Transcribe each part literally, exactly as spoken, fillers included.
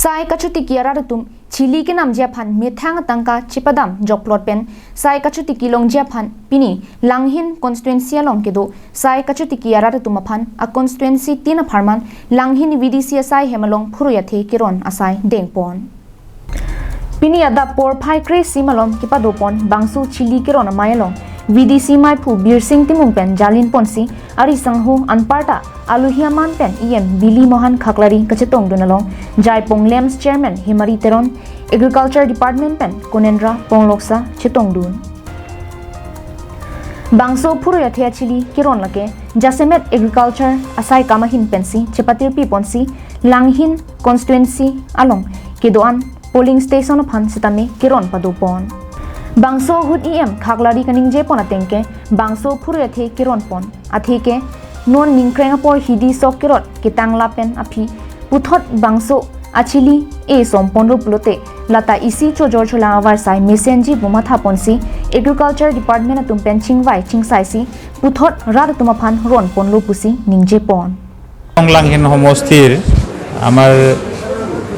Sai kachotiki arat atum chili kenamji aphan methang atangka chepadam jokplot pen sai kachotiki longji aphan pini Langhin constituency along kedo sai kachotiki arat atum aphan a constituency tin apharman Langhin V D C asai hem along phurui athe keron asai dengpon. Pini adap porphai kre-isi malom kepadopon bangso chili keron amei along V D C meiphu Birsing Timung pen jalinponsi ari sangho anparta alohi aman pen E M Bili Mohan Khaklari kachetongdun along Jaipong LAMPS Chairman Himari Teron, Agriculture Department pen Kunendra Pongloksa chetongdun. Bangso phurui athe achili keron lake jasemet agriculture asai kam ahin pensi chepatirpiponsi Langhin constituency along kedo-an polling station aphan sitame keron padopon. Bangso ahut E M Khaklari kaningjepon ateng ke bangso phurui athe keronpon athe ke non ningkreng apor hidi sok kerot ketang lapen aphi puthot bangso achili e somponlo pulote lata isi chojor cholang avarsai mesenji pu mathaponsi Agriculture Department atum pen chingvai chingsaisi puthot rat atum aphan ronponlo pusi ningjepon. নং লাংহিন সমষ্টিৰ আমাৰ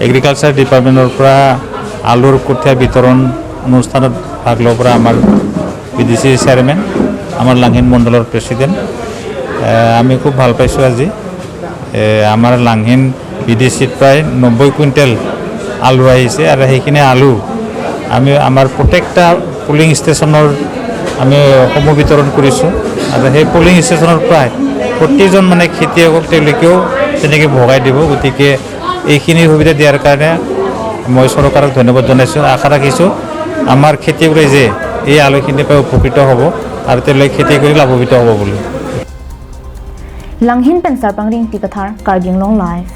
এগ্ৰিকালচাৰ ডিপাৰ্টমেণ্টৰ পৰা আলুৰ কঠীয়া বিতৰণ অনুষ্ঠানত ভাগ ল'ব পৰা আমাৰ বি ডি চি চেয়াৰমেন, আমাৰ লাংহিন মণ্ডলৰ প্ৰেচিডেণ্ট। এ, আমি খুব ভাল পাইছোঁ আজি। এ, আমাৰ লাংহিন বি ডি চিত প্ৰায় নব্বৈ কুইণ্টেল আলু আহিছে আৰু সেইখিনি আলু আমি আমাৰ প্ৰত্যেকটা পলিং ষ্টেচনৰ আমি সমূহ বিতৰণ কৰিছোঁ আৰু সেই পলিং ষ্টেচনৰ প্ৰায় প্ৰতিজন মানে খেতিয়কক তেওঁলোকেও তেনেকৈ ভগাই দিব। গতিকে এইখিনি সুবিধা দিয়াৰ কাৰণে মই চৰকাৰক ধন্যবাদ জনাইছোঁ। আশা ৰাখিছোঁ আমাৰ খেতিয়ক ৰাইজে এই আলুখিনিৰ পৰা উপকৃত হ'ব আৰু তেওঁলোকে খেতি কৰি লাভান্বিত হ'ব বুলি। Langhin pen Sarpang Ringti Kathar, Karbi Anglong Live.